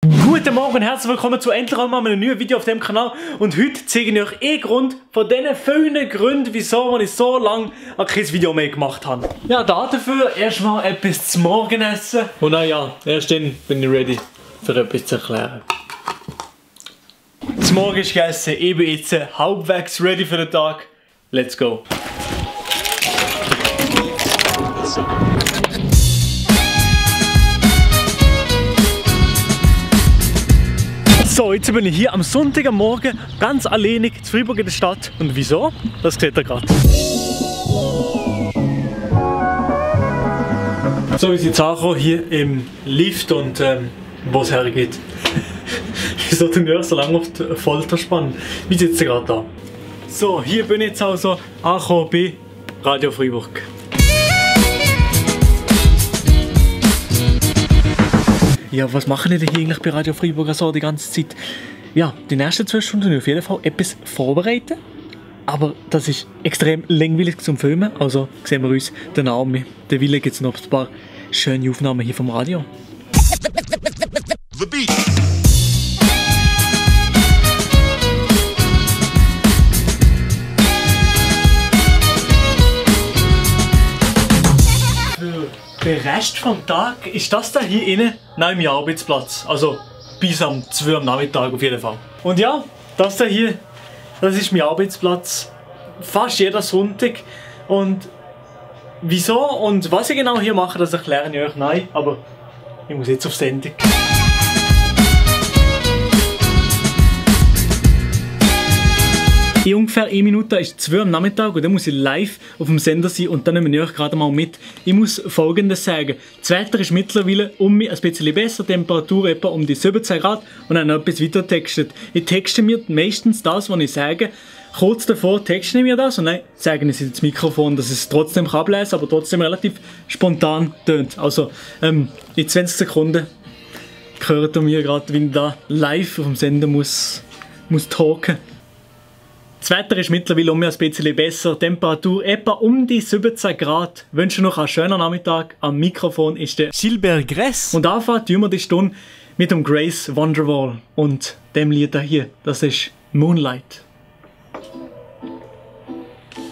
Guten Morgen und herzlich willkommen zu endlich einmal einem neuen Video auf dem Kanal. Und heute zeige ich euch einen Grund von diesen vielen Gründen, wieso ich so lange kein Video mehr gemacht habe. Ja, dafür erstmal etwas zum Morgen essen. Und naja, erst dann bin ich ready für etwas zu erklären. Zum Morgen ist gegessen, ich bin jetzt halbwegs ready für den Tag. Let's go! So, jetzt bin ich hier am Sonntagmorgen ganz alleinig zu Freiburg in der Stadt. Und wieso? Das seht ihr gerade. So, wir sind jetzt angekommen hier im Lift und wo es hergeht. Ich sollte mich so lange auf die Folter spannen. Wie sitzt ihr gerade da? So, hier bin ich jetzt also angekommen bei Radio Freiburg. Ja, was machen die denn hier eigentlich bei Radio Freiburg so die ganze Zeit? Ja, die nächsten 2 Stunden auf jeden Fall etwas vorbereiten. Aber das ist extrem langweilig zum Filmen. Also sehen wir uns den Arme. Der Wille gibt es noch ein paar schöne Aufnahmen hier vom Radio. The Beat. Der Rest vom Tag ist das da hier innen neben meinem Arbeitsplatz. Also bis am 2 Uhr am Nachmittag auf jeden Fall. Und ja, das da hier, das ist mein Arbeitsplatz. Fast jeder Sonntag. Und wieso und was ich genau hier mache, das erkläre ich euch nein. Aber ich muss jetzt auf Sendung. In ungefähr 1 Minute ist 2 Uhr am Nachmittag und dann muss ich live auf dem Sender sein und dann nehme ich euch gerade mal mit. Ich muss Folgendes sagen. Das Wetter ist mittlerweile um mich ein bisschen besser, Temperatur etwa um die 17 Grad und dann noch etwas weiter textet. Ich texte mir meistens das, was ich sage. Kurz davor texte ich mir das und dann sage ich ins Mikrofon, dass es trotzdem ablesen kann, aber trotzdem relativ spontan tönt. Also in 20 Sekunden hört ihr mir gerade, wie ich da live auf dem Sender muss talken. Das Wetter ist mittlerweile um ein bisschen besser, Temperatur etwa um die 17 Grad. Ich wünsche noch einen schönen Nachmittag. Am Mikrofon ist der Gilbert Gress. Und anfangen tun wir die Stunde mit dem Grace Wonderwall und dem Lied hier. Das ist Moonlight.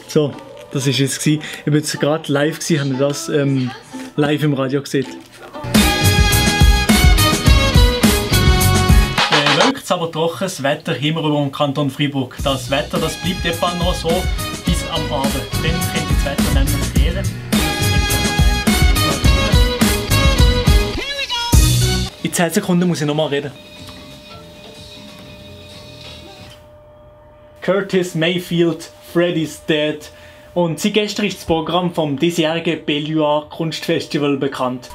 So, das ist es gewesen. Ich bin jetzt gerade live gewesen, habe das live im Radio gesehen. Es aber trockenes Wetter immer über dem Kanton Freiburg. Das Wetter das bleibt etwa noch so bis am Abend. Dann könnte das Wetter nämlich kehren. In 10 Sekunden muss ich nochmal reden. Curtis Mayfield, Freddy's Dead. Und seit gestern ist das Programm vom diesjährigen Belluard Kunstfestival bekannt.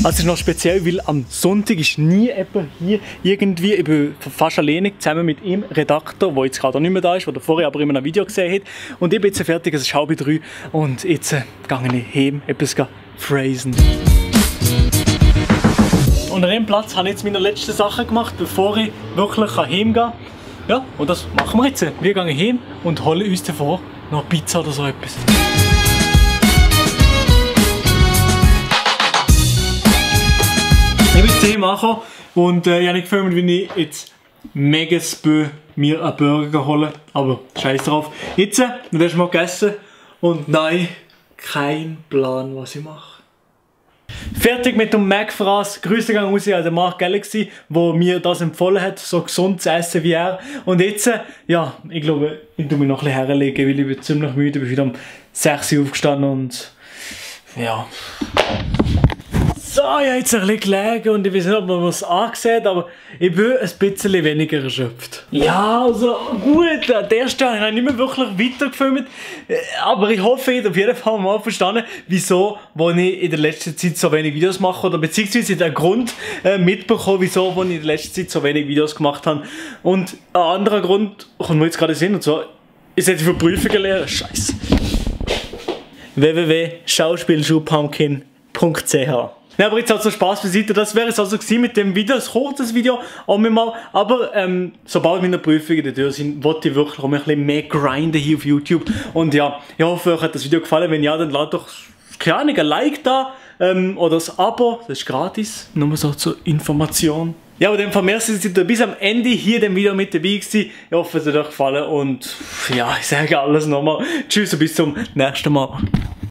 Also es ist noch speziell, weil am Sonntag ist nie jemand hier irgendwie, ich bin fast alleine, zusammen mit ihm, Redakteur, der jetzt gerade auch nicht mehr da ist, der vorher aber immer ein Video gesehen hat. Und ich bin jetzt fertig, es ist 2:30 und jetzt gehe ich heim, etwas phrasen. Und an dem Platz habe ich jetzt meine letzten Sachen gemacht, bevor ich wirklich heimgehen kann. Ja, und das machen wir jetzt. Wir gehen heim und holen uns davor noch Pizza oder so etwas. Ich bin jetzt hier angekommen und ich habe nicht gefilmt, wie ich jetzt mega spö mir einen Burger holen. Aber scheiß drauf. Jetzt wird erst mal gegessen und nein, kein Plan, was ich mache. Fertig mit dem Mac-Fraß. Grüße gehen raus an den Mark Galaxy, der mir das empfohlen hat, so gesund zu essen wie er. Und jetzt, ja, ich glaube, ich tue mich noch ein bisschen herlegen, weil ich bin ziemlich müde. Ich bin wieder um 6 Uhr aufgestanden und ja. So, ich habe jetzt ein bisschen gelegen und ich weiß nicht, ob man es angesehen, aber ich bin ein bisschen weniger erschöpft. Ja, also gut, an der Stelle habe ich nicht mehr wirklich weitergefilmt, aber ich hoffe, ihr habt auf jeden Fall mal verstanden, wieso ich in der letzten Zeit so wenig Videos mache oder beziehungsweise den Grund mitbekommen, wieso ich in der letzten Zeit so wenig Videos gemacht habe. Und ein anderer Grund kommt mir jetzt gerade Sinn, und zwar, ich sollte für Prüfungen lernen. Scheiße. www.schauspielschulpumpkin.ch. Ja, aber jetzt also Spaß beiseite, das wäre es also gewesen mit dem Video, ein kurzes Video, mal. Aber sobald meine Prüfungen in der Tür sind, wollte ich wirklich auch ein bisschen mehr grinden hier auf YouTube. Und ja, ich hoffe, euch hat das Video gefallen. Wenn ja, dann lasst doch keine Ahnung, ein Like da oder das Abo, das ist gratis, nur so zur Information. Ja, und dann merci, dass ihr bis am Ende hier dem Video mit dabei gewesen. Ich hoffe, es hat euch gefallen und ja, ich sage alles nochmal. Tschüss und bis zum nächsten Mal.